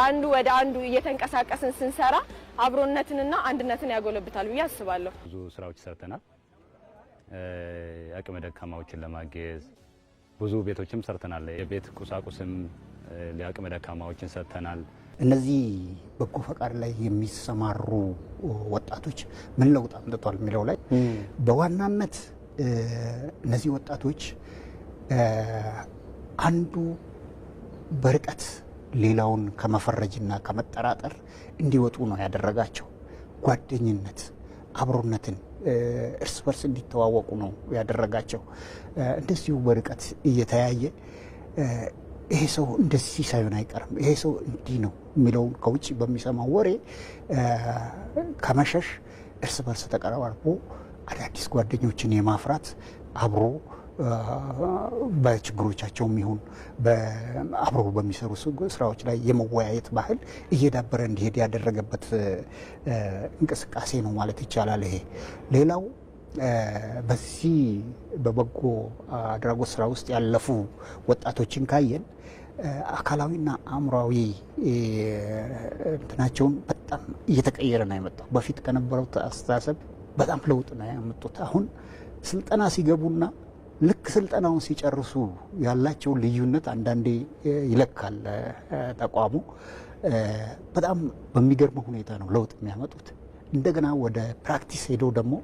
ከአንዱ ወደ አንዱ እየተንቀሳቀስን ስንሰራ አብሮነትንና አንድነትን ያጎለብታል ብዬ አስባለሁ። ብዙ ስራዎች ሰርተናል። አቅመ ደካማዎችን ለማገዝ ብዙ ቤቶችም ሰርተናል። የቤት ቁሳቁስም ለአቅመ ደካማዎችን ሰጥተናል። እነዚህ በጎ ፈቃድ ላይ የሚሰማሩ ወጣቶች ምን ለውጥ አምጥቷል የሚለው ላይ በዋናነት እነዚህ ወጣቶች አንዱ በርቀት ሌላውን ከመፈረጅና ከመጠራጠር እንዲወጡ ነው ያደረጋቸው። ጓደኝነት፣ አብሮነትን፣ እርስ በርስ እንዲተዋወቁ ነው ያደረጋቸው። እንደዚሁ በርቀት እየተያየ ይሄ ሰው እንደዚህ ሳይሆን አይቀርም፣ ይሄ ሰው እንዲህ ነው የሚለውን ከውጭ በሚሰማው ወሬ ከመሸሽ እርስ በርስ ተቀራርቦ አዳዲስ ጓደኞችን የማፍራት፣ አብሮ በችግሮቻቸውም ይሁን አብሮ በሚሰሩ ስራዎች ላይ የመወያየት ባህል እየዳበረ እንዲሄድ ያደረገበት እንቅስቃሴ ነው ማለት ይቻላል። ይሄ ሌላው በዚህ በበጎ አድራጎት ስራ ውስጥ ያለፉ ወጣቶችን ካየን አካላዊና አእምሯዊ እንትናቸውን በጣም እየተቀየረ ነው የመጣው። በፊት ከነበረው አስተሳሰብ በጣም ለውጥ ነው ያመጡት። አሁን ስልጠና ሲገቡና ልክ ስልጠናውን ሲጨርሱ ያላቸው ልዩነት አንዳንዴ ይለካል ተቋሙ። በጣም በሚገርም ሁኔታ ነው ለውጥ የሚያመጡት። እንደገና ወደ practice ሄደው ደግሞ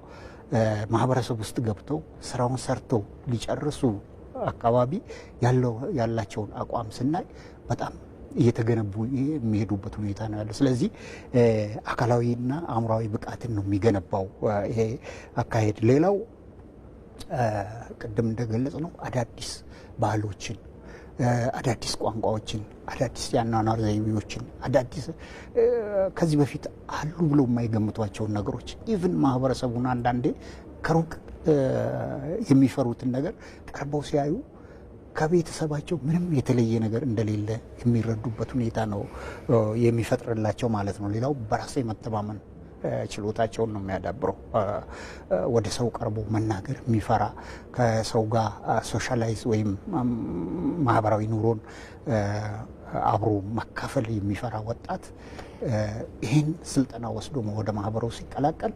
ማህበረሰብ ውስጥ ገብተው ስራውን ሰርተው ሊጨርሱ አካባቢ ያላቸውን አቋም ስናይ በጣም እየተገነቡ የሚሄዱበት ሁኔታ ነው ያለው። ስለዚህ አካላዊና አእምሯዊ ብቃትን ነው የሚገነባው ይሄ አካሄድ። ሌላው ቅድም እንደገለጽነው አዳዲስ ባህሎችን፣ አዳዲስ ቋንቋዎችን፣ አዳዲስ የአኗኗር ዘይቤዎችን፣ አዳዲስ ከዚህ በፊት አሉ ብሎ የማይገምቷቸውን ነገሮች፣ even ማህበረሰቡን አንዳንዴ ከሩቅ የሚፈሩትን ነገር ቀርበው ሲያዩ ከቤተሰባቸው ምንም የተለየ ነገር እንደሌለ የሚረዱበት ሁኔታ ነው የሚፈጥርላቸው ማለት ነው። ሌላው በራስ የመተማመን ችሎታቸውን ነው የሚያዳብረው። ወደ ሰው ቀርቦ መናገር የሚፈራ፣ ከሰው ጋር socialize ወይም ማህበራዊ ኑሮን አብሮ መካፈል የሚፈራ ወጣት ይህን ስልጠና ወስዶ ወደ ማህበሩ ሲቀላቀል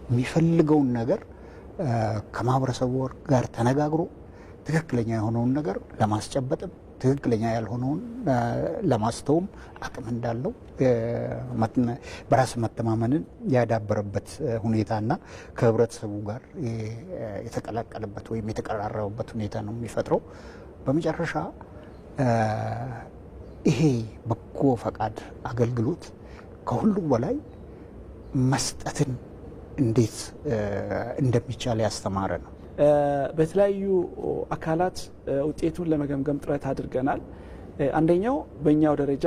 የሚፈልገውን ነገር ከማህበረሰቡ ጋር ተነጋግሮ ትክክለኛ የሆነውን ነገር ለማስጨበጥም ትክክለኛ ያልሆነውን ለማስተውም አቅም እንዳለው በራስ መተማመንን ያዳበረበት ሁኔታና ከህብረተሰቡ ጋር የተቀላቀለበት ወይም የተቀራረበበት ሁኔታ ነው የሚፈጥረው። በመጨረሻ ይሄ በጎ ፈቃድ አገልግሎት ከሁሉ በላይ መስጠትን እንዴት እንደሚቻል ያስተማረ ነው። በተለያዩ አካላት ውጤቱን ለመገምገም ጥረት አድርገናል። አንደኛው በእኛው ደረጃ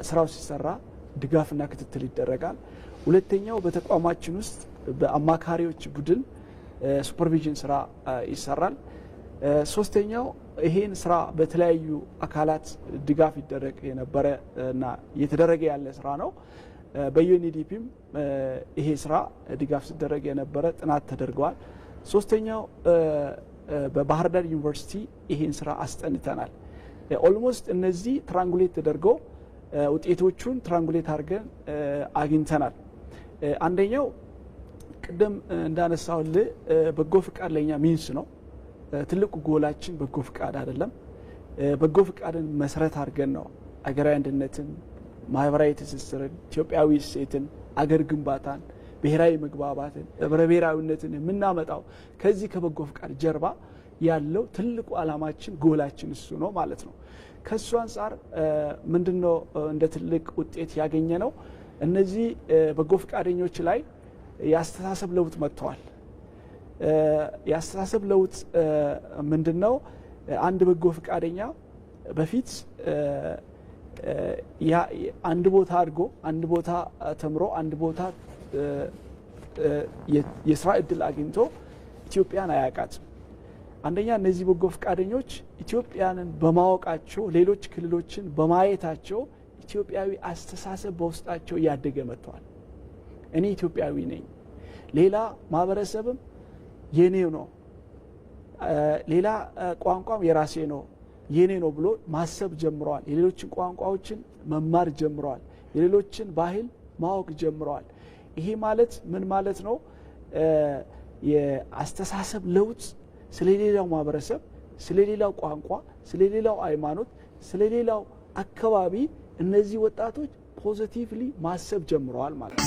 ስራው ሲሰራ ድጋፍና ክትትል ይደረጋል። ሁለተኛው በተቋማችን ውስጥ በአማካሪዎች ቡድን supervision ስራ ይሰራል። ሶስተኛው ይሄን ስራ በተለያዩ አካላት ድጋፍ ይደረግ የነበረ እና እየተደረገ ያለ ስራ ነው። በ UNDP ም ይሄ ስራ ድጋፍ ሲደረግ የነበረ ጥናት ተደርገዋል። ሶስተኛው በባህር ዳር ዩኒቨርሲቲ ይሄን ስራ አስጠንተናል። Almost እነዚህ triangulate ተደርገው ውጤቶቹን triangulate አድርገን አግኝተናል። አንደኛው ቅድም እንዳነሳሁልህ በጎ ፍቃድ ለኛ means ነው። ትልቁ ጎላችን በጎ ፍቃድ አይደለም። በጎ ፍቃድን መሰረት አድርገን ነው አገራዊ አንድነትን፣ ማህበራዊ ትስስርን፣ ኢትዮጵያዊ እሴትን፣ አገር ግንባታን፣ ብሔራዊ መግባባትን፣ ህብረ ብሔራዊነትን የምናመጣው። ከዚህ ከበጎ ፍቃድ ጀርባ ያለው ትልቁ ዓላማችን ጎላችን እሱ ነው ማለት ነው። ከእሱ አንጻር ምንድነው እንደ ትልቅ ውጤት ያገኘነው? እነዚህ በጎ ፈቃደኞች ላይ የአስተሳሰብ ለውጥ መጥተዋል። የአስተሳሰብ ለውጥ ምንድን ነው? አንድ በጎ ፈቃደኛ በፊት አንድ ቦታ አድጎ፣ አንድ ቦታ ተምሮ፣ አንድ ቦታ የስራ እድል አግኝቶ ኢትዮጵያን አያውቃትም። አንደኛ እነዚህ በጎ ፈቃደኞች ኢትዮጵያንን በማወቃቸው፣ ሌሎች ክልሎችን በማየታቸው ኢትዮጵያዊ አስተሳሰብ በውስጣቸው እያደገ መጥተዋል። እኔ ኢትዮጵያዊ ነኝ፣ ሌላ ማህበረሰብም የኔው ነው፣ ሌላ ቋንቋም የራሴ ነው፣ የኔ ነው ብሎ ማሰብ ጀምረዋል። የሌሎችን ቋንቋዎችን መማር ጀምረዋል። የሌሎችን ባህል ማወቅ ጀምረዋል። ይሄ ማለት ምን ማለት ነው? የአስተሳሰብ ለውጥ ስለሌላው ማህበረሰብ፣ ስለሌላው ቋንቋ፣ ስለሌላው ሃይማኖት፣ ስለሌላው አካባቢ እነዚህ ወጣቶች positively ማሰብ ጀምረዋል ማለት ነው።